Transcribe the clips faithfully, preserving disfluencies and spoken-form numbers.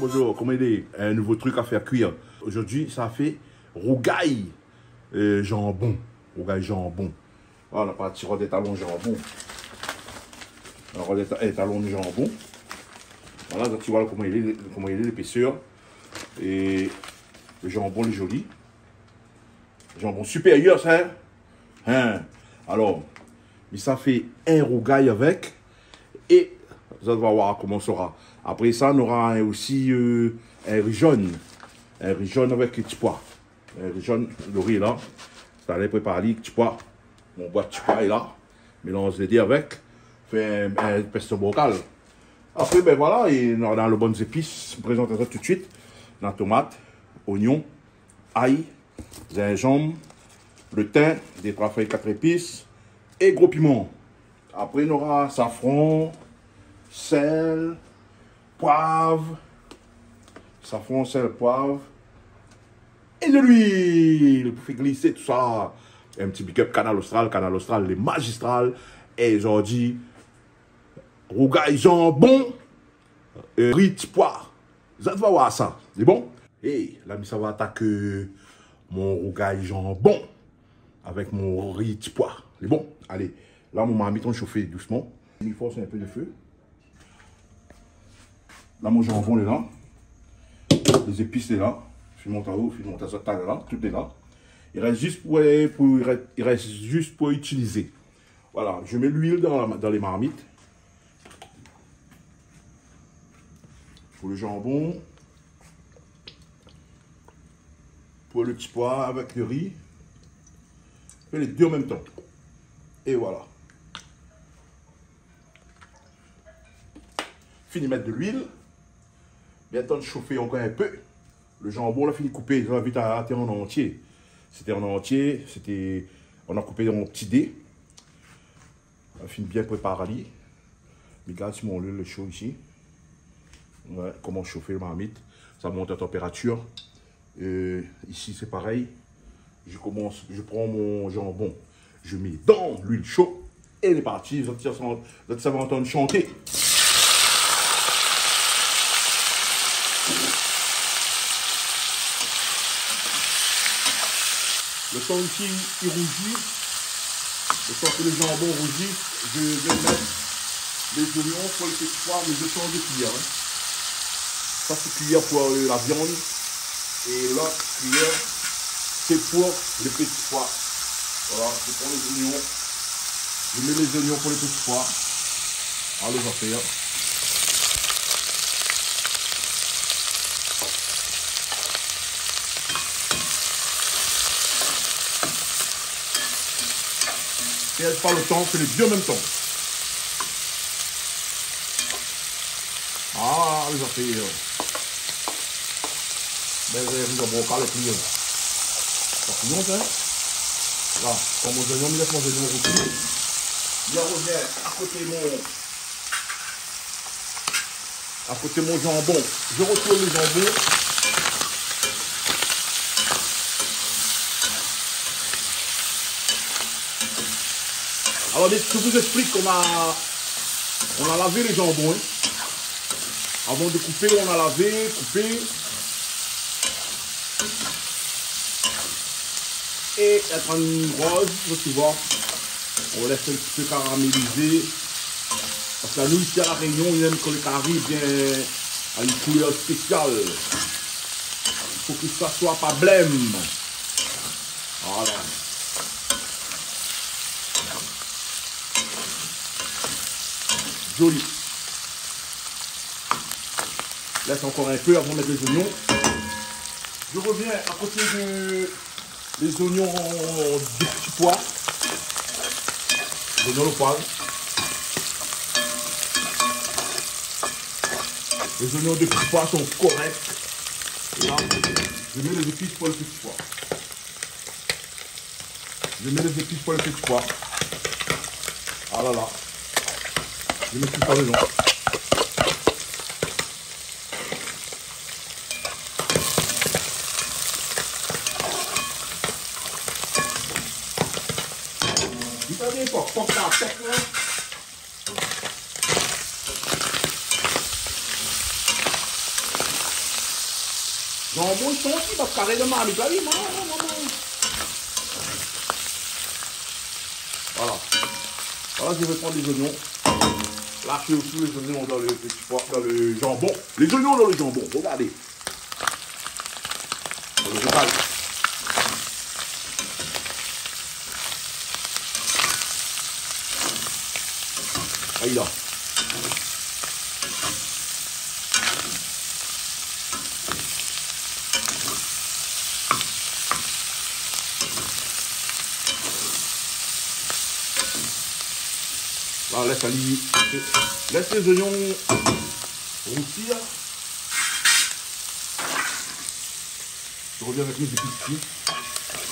Bonjour, koman i lé ? Un nouveau truc à faire cuire. Aujourd'hui, sa fé rougay, euh, janbon. Rougay janbon. Voilà, parti rod étalon janbon. Rod éta-, étalon janbon. Voilà, zot i voi koman i lé, koman i lé, lépésèr. É lo janbon lé zoli. Janbon sipérièr sa, in. Alor, mi sa fé in rougay avèk. É zot va voir koman sora. Apré sa, nora in, osi, euh, in ri zone. In ri zone avèk ti poi. In ri zone, lo ri la. Talèr prépar ali, ti poi. Mon bwat ti poi lé la. Mélanz lé dé avèk. Fé in, in pesto bokal. Apré, bin voilà, é nora lo bann zépis. Prézant azot tout suit. Na tomat, onyon, ay, zinzanm, lo tin, dé troi fèy kat zépis é gro piman. Apré, nora safran, sèl, poiv. Safran, sèl, poiv. É de luil pou fé glisé tousa. In ti big up Kanal Austral, Kanal Austral, lé mazistral. É zordi, rougay janbon, euh, ri ti poi. Zot va voir sa, lé bon ? É la, mi sa va atak, euh, mon rougay janbon avèk mon ri ti poi. Lé bon ? Alé, la, mon marmit, on shofé dousman. Mi fors in pé lo fé. La, mon janbon lé la. Lé zépis lé la. Fine mont aou, fine mont azot talèr la. Tout lé la. I rès zis pou, pou, i rès, i rès zis pou itilizé. Voilà, je mets l'huile dans la, dans les marmites. Pour le jambon. Pour le petit pois avec le riz. Fé lé dé an mèm tan. É voilà. Fini mèt de luil. Bien atann shofé ankor in pé. Le jambon, la fini koupé. Sa va vit, a, té an antié. Sété an antié. Sété, on a koupé an ti dé. La fini bien prépar ali. Mi gard si mon luil lé sho isi. Ouais, komans shofé lo marmit. Sa mont la tanpératir. Euh, isi, sé parèy. Je commence, je prends mon jambon, je mets dans l'huile chaude et lé parti, zot sa, zot sa va antann shanté. Le tan isi i rouzi, le tan ke le jambon rouzi, je vais mettre les oignons pour le petit pois, mais je change de cuillère, hein. Ça, c'est cuillère pour, euh, la viande. Et l'autre cuillère, c'est pour les petits pois. Voilà, je prends les oignons. Je mets les oignons pour les petits pois. Alé, zafèr. Pèrd pa lo tan, fé lé dé an mèm tan. A, lé zafèr. Bin, zot i vé bokal épi, euh, papillon, in. La, pran mon zoignon, mi lès mon zoignon rouzi. Mi rovien a koté mon, a koté mon jambon. Je retourne le jambon. Alors, je vous explique comment on a lavé le jambon, hein. Avant de couper, on a lavé, coupé. Et elle prend une rose, tu vois. On laisse un petit peu caraméliser. Parce que nous, ici à La Réunion, on aime que le cari vienne à une couleur spéciale. Il faut que ça soit pas blême. Voilà. Joli. Laisse encore un peu avant de mettre les oignons. Je reviens à côté de les oignons de petits pois. Les oignons de pois. Les oignons de petits pois sont corrects. Et là, je mets les épices pour les petits pois. Je mets les épices pour les petits pois. Ah là là. Je mets tout ça dedans. Vous savez, pour, pour ça, sec, là, hein. Voilà. Zanbon i santi, pa karé dan marmit la, oui, non, non, non, non. Voilà. Voilà, je vais prendre les oignons. Là, je fais aussi les oignons dans le petit pois, dans le jambon. Les oignons dans le jambon, regardez. Dans le rougail. Aïe là. La, lès ali, lès lé zoignon rousi la. Je reviens avec mes épices ici.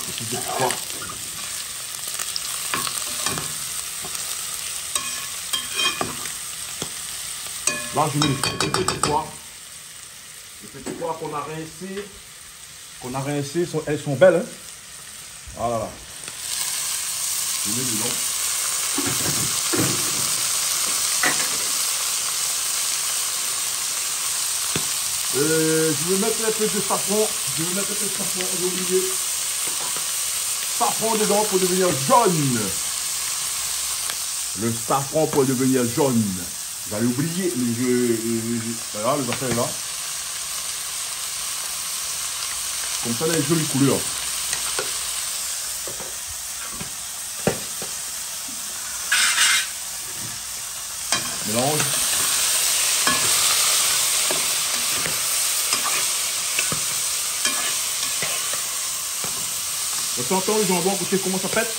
Épices de pois. Là, je mets les petits pois. Les petits pois qu'on a rincés, qu'on a rincés, sont, elles sont belles, hein. Voilà, là. Je mets dedans. Euh, je vais mettre un peu de safran. Je vais mettre un peu de safran, j'ai oublié. Safran dedans pour devenir jaune. Le safran pour devenir jaune. J'allais oublier, mais je, je, je, voilà, le zafèr la. Konmsa, néna in zoli koulèr. Mélanz. Ou antann le zanbon a koté koman sa pèt ?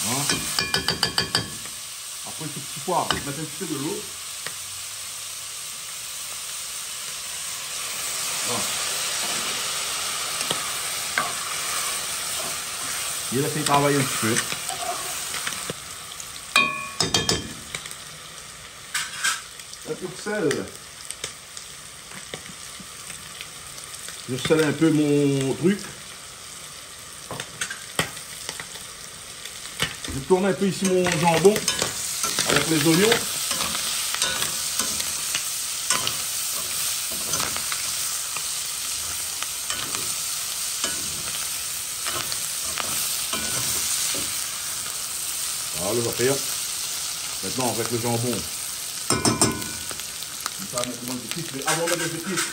Hein ? Apré, se ti poi, mèt in ti pé de lo. Voilà. É la, fé travay in ti pé. In pé de sèl. Je sèl in pé mon truk. Je tourn in pé isi mon zanbon avèk lé zoignon. Voilà, lé zafèr. Mintnan, avèk le zanbon, mi sa mèt mon zépis, mé avan de mèt lé zépis,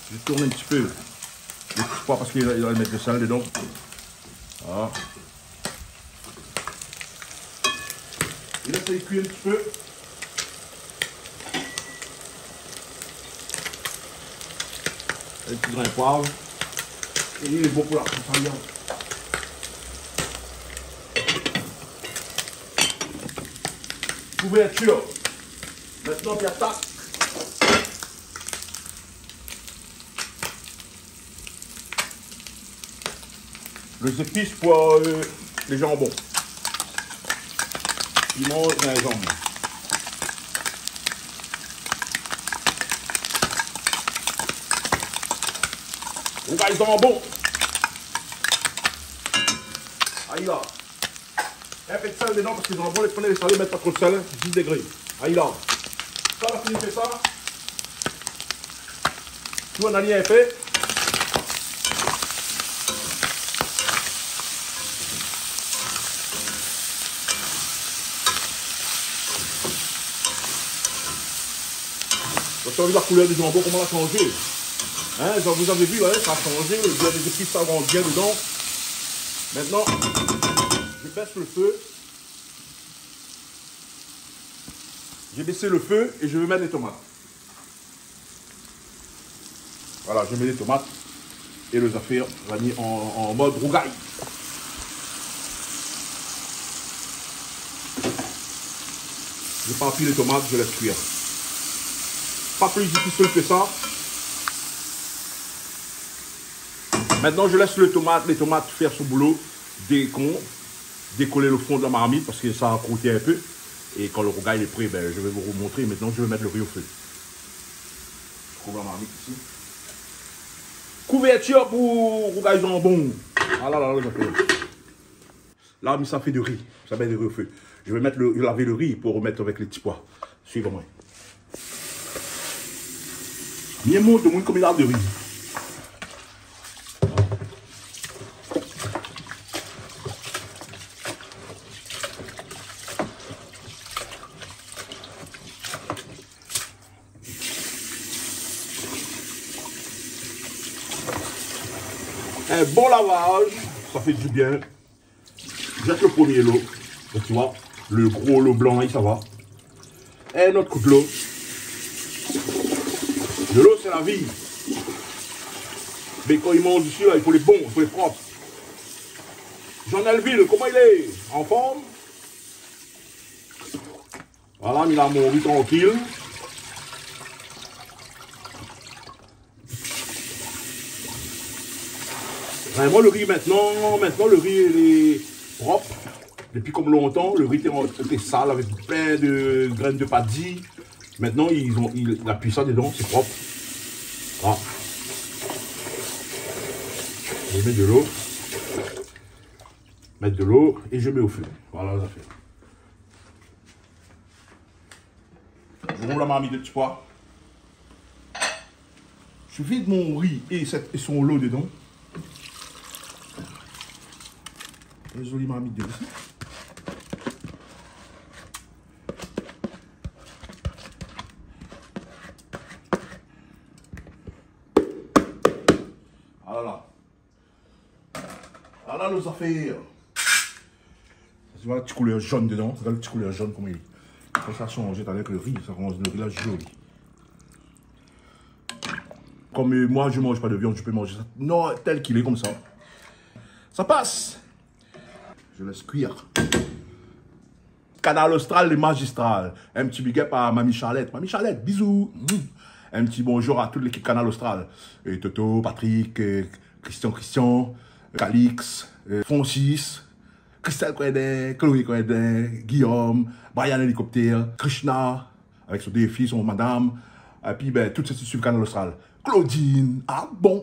je tourn in ti pé le ti poi parske li va, li va mèt le sèl dedan. Voilà. É la, sa i kui in ti pé. In ti grin poiv. É li lé bon pou la, pou sa viann. Kouvèrtir. Mintnan, mi atak. Lé zépis pou, euh, le zanbon. Piman, zinzanm. Rougay zanbon. Ayi la. In pé de sèl dedan, parske zanbon lé pa salé, mèt pa tro de sèl, hein, dis degré. Ayi la. Sa, la fini fé sa. Tourn ali in pé. Donk, ou la vi la koulèr du zanbon, koman la sanzé. Hein, vous avez vu, hein, ça a changé. Le bien des épices, ça rentre bien dedans. Maintenant, je baisse le feu. J'ai baissé le feu et je vais mettre les tomates. Voilà, je mets les tomates et les affaires, on va dire en, en mode rougail. J'éparpille les tomates, je laisse cuire. Pas plus difficile que ça. Maintenant, je laisse le tomate, les tomates faire son boulot, décon-, décoller le fond de la marmite parce que ça a croûté un peu. Et quand le rougail est prêt, ben, je vais vous remontrer. Maintenant, je vais mettre le riz au feu. Je couvre la marmite ici. Couverture pour rougail jambon. Ah là là, là, ça fait. La, mi sa fé de ri. Sa mèt de ri o fé. Je vais mettre le, laver le riz pour remettre avec les petits pois. Suivez-moi. Bien mont domoun koman i lav lo ri. In bon lavaz, sa i fé di bien. Zèt lo promié lo. Donk, ti voi, lo gro, lo blan, i sava. In ot kou dolo. Dolo, sé la vi. Mé kan i manz isi la, i fo lé bon, i fo lé prop. Jean Elvil, koman i lé ? An form ? Voila, mi la mon ri trankil. Vréman, lo ri mintnan, mintnan, lo ri lé prop. Dopi kom lontan, lo ri té, té sal avèk plin de grin de padi. Mintnan, i, i, i la pi sa dedan, sé prop. Ah. Mi mèt dolo. Mèt dolo é mi mèt o fé. Voila, sa i fé. Mi rouv la marmit de ti poi. Mi vid mon ri é sèt, é son lo dedan. In zoli marmit de ri. Ala la. Ala lo zafèr. Ti voi ti koulèr zone dedan. Gard ti koulèr zone koman i lé. Kan sa sanz talèr èk lo ri, sa rann lo ri la zoli. Kom, euh, moi, je mange pas de viande, je peux manger ça. Non, tel qu'il est, comme ça. Ça passe. Je laisse cuire. Kanal Austral, le magistral. In ti big up à Mamie Charlette. Mamie Charlette, bisous. Mm. In ti bonjour à toute l'équipe Kanal Austral. Euh, Toto, Patrick, euh, Christian, Christian, euh, Calix, euh, Francis, Christelle Coindin, Chloé Coindin, Guillaume, Brian Hélicoptère, Krishna, avec son deux filles, son madame, épi, ben, tout sak i suiv Kanal Austral. Claudine, ah bon ?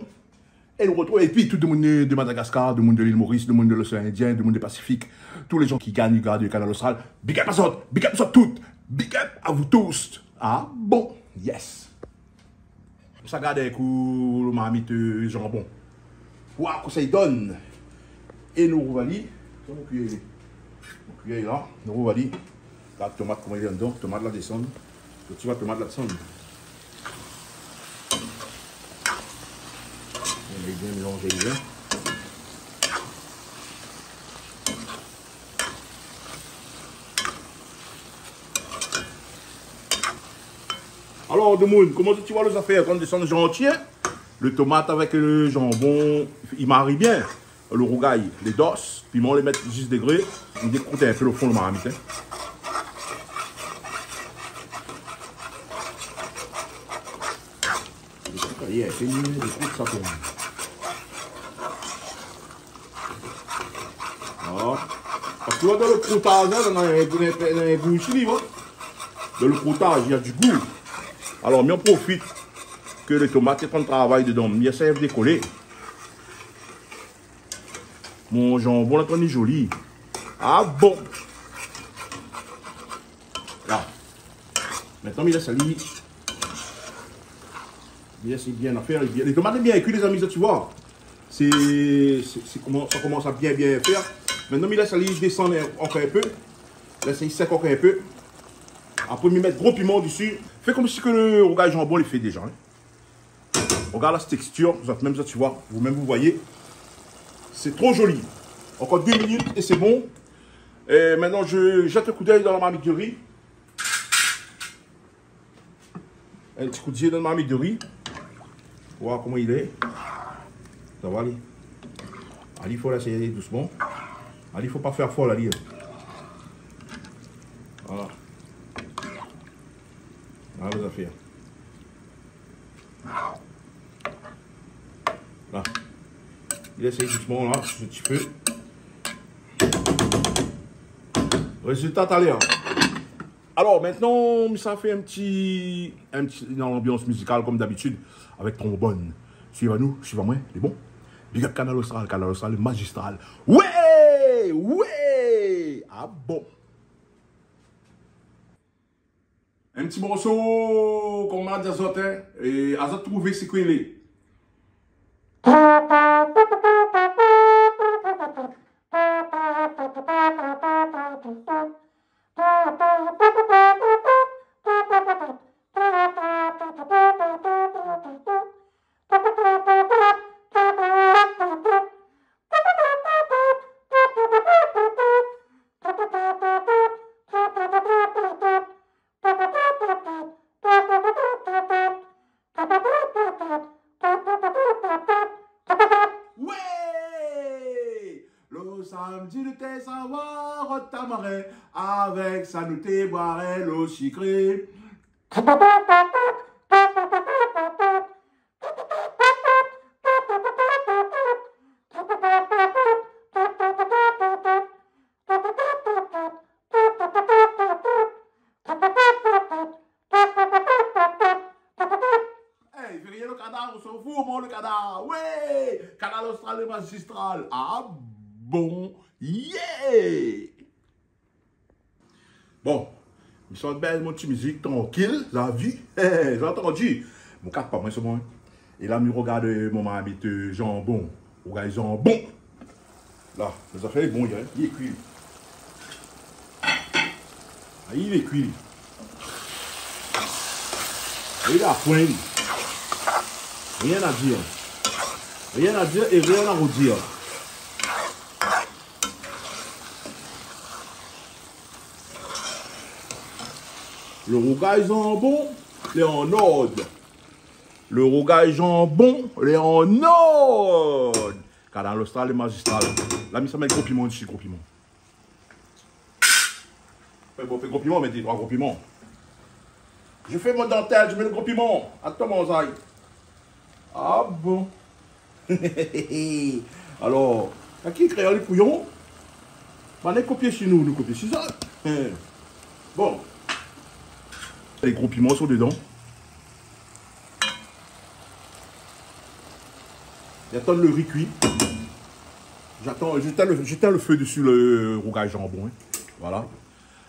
É nou retrouv, épi tout demoun de Madagascar, demoun de l'île Maurice, demoun de l'océan Indien, demoun de Pacifique, tous les gens qui gagnent, gard Kanal Austral, big up à zot, big up à zot tout, big up à vous tous. Ah bon, yes. Sa gard in kou lo marmit, euh, janbon. Wa, kosa i donn. É nou rouv ali. Sa mon kuiyèr, mon kuiyèr la. Nou rouv ali. Gard tomat koman i lé andan. Tomat la desann. Lo ti va tomat la desann. Nou va bien mélanzé bien. Alor, demoun, koman zot i voi lo zafèr ? Kan i desann zanti, in ? Lo tomat avèk lo janbon, i mari bien. Lo rougay, lé dos, piman, lé mèt zis dégré. I dékrout in pé lo fon lo marmit, in. Sa i lé fini, dékrout sa piman. Ah. Parske la, dan lo krotaz, in, dan, dan, dan, dan lo gou isi, li, in. Dan lo krotaz, néna di gou. Alor, mi an profit ke lo tomat lé antrin travay dedan. Mi lès ali dékolé. Mon janbon la, li lé zoli. Ah bon. La. Mintnan, mi lès ali. Mi lès ali bien afèr, li bien. Lo tomat lé bien kui, lézami, sa, ti voi. Sé, sé, sé koman, sa komans a bien, bien fé. Mintnan, mi lès ali desann ankor in pé. Lès ali sèk ankor in pé. Apré, mi mèt gro piman desi. Fé komsi ke lo rougay janbon lé fé déza, in. Regard la texture, zot mèm sa, ti voi. Vous-même, vous voyez. C'est trop joli. Encore deux minutes et c'est bon. Et maintenant, je jette un coup d'œil dans la marmite de riz. In ti kou d'zyé dan marmit de ri. Voir koman i lé. Sa va, li. Ali, fo lès ali dousman. Ali, fo pa fé for, ali. Voilà. Voilà lé zafèr. La. Lès ali dousman, la, sou ti fé. Rézilta talèr. Alor, mintnan, mi sa fé in ti, in ti, dan lanbians mizikal, kom dabitid, avèk tronbone. Suiv anou, suiv amoin, lé bon. Big up Kanal Austral, Kanal Austral, magistral. Wé ! Wé ! Ah bon ? In ti morso, koman di azot, in, é azot trouvé sé koué lé. Wé! Lo samdi nou té sava rod tamarin, avèk sa nou té boiré lo sikré. Hey, vérifiez le canard, on s'en fout, au moins le canard. Oui, Kanal Austral, le magistral. Ah bon, yeah. Bon, mi sort bèl mon ti mizik trankil, la vi. Zot la antandi. Mon kat pa moin solman. É la mi rogard, euh, mon marmit, euh, janbon. Rougay janbon. La, mé zafèr lé bon, li lé kui. Ah, li lé kui. Li la poin. Rien à dire. Rien à dire et rien à redire. Le rougay janbon, lé an ord. Le rougay janbon, lé an ord. Kanal Austral, le magistral. La mi sa mèt gro piman dsi, gro piman. Fé, bon, fé gro piman, mèt dé troi gro piman. Je fais mon dentelle, je mets le gros piment. Atann, mon zay. Ah bon. Alor, a ki kréol lé kouyon? Bann i kopié si nou, nou kopié si zot. Bon. Lé gro piman lé dedan. J'attends le riz cuit. J'attends, j'éteins le, j'éteins le feu dessus le rougay janbon, hein. Voilà.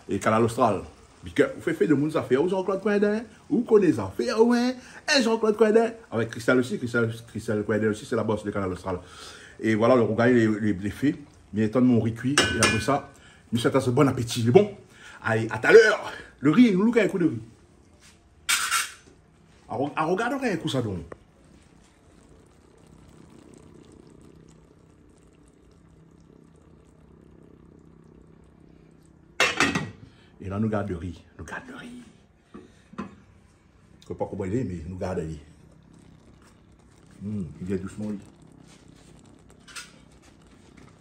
É Kanal Austral. Big up. Ou fé fé demoun zafèr, ou Jean-Claude Coindin, ou koné zafèr, ou, hein. É Jean-Claude Coindin. Avèk Christelle osi, Christelle, Christelle Coindin osi, sé la boss de Kanal Austral. É voilà, le rougay lé, lé, lé fé. Mi atann mon ri kui, é apré sa, mi souèt azot bon apéti. Lé bon. Alé, a talèr. Le ri, nou louk in kou de ri. A, a rogard in kou sa donk. É la, nou gard le ri. Nou gard le ri. Fo pa koup ali, mé nou gard ali. Hmm, li vien dousman, li.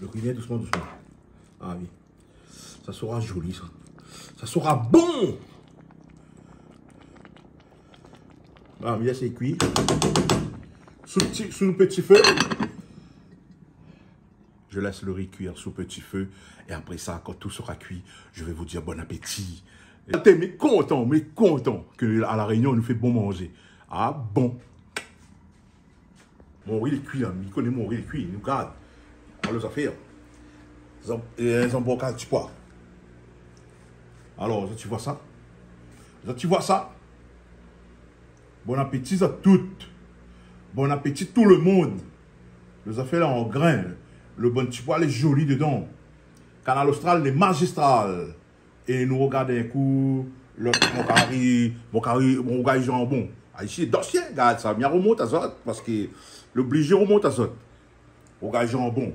Le ri vien dousman, dousman. Ah oui. Sa sera joli, sa. Sa sera bon. Ah, mi lès ali kui. Sou ti, sou peti fé. Je laisse le riz cuire sous petit feu. Et après ça, quand tout sera cuit, je vais vous dire bon appétit. Té, mi kontan, mi kontan ke a La Réunion, nou fé bon manzé. Ah bon. Mon ri lé kui la, mi koné mon ri lé kui, nou gard. Alor, zafèr. Zan-, euh, zanbrokal ti poi. Alor, zot i voi sa? Zot i voi sa? Bon apéti zot tout. Bon apéti tout le monde. Le zafèr la an grin. Le bon ti poi lé joli dedan. Kanal Austral lé magistral. É nou rogard in kou lot, mon kari, mon kari, mon rougay janbon. Ah, isi, dansien, gard sa, mi romont azot, paske lé oblizé romont azot. Rougay janbon.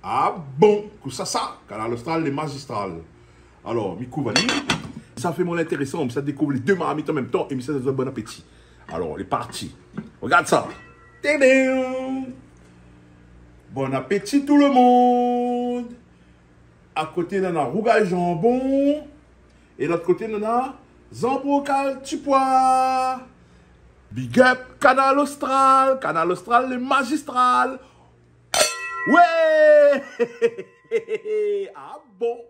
Ah bon, kou sa, sa, Kanal Austral, lé magistral. Alor, mi kouv ali. Sa fé mon intérésan, mi sa dékouv lé dé marmit an mèm tan, é mi sa di azot bon apéti. Alor, lé parti. Rogard sa. Tédéo! Bon apéti tout le monde! A koté, nana rougay janbon. É lot koté, nana zanbrokal ti poi. Big up, Kanal Austral. Kanal Austral, lé magistral. Wé! Ah bon?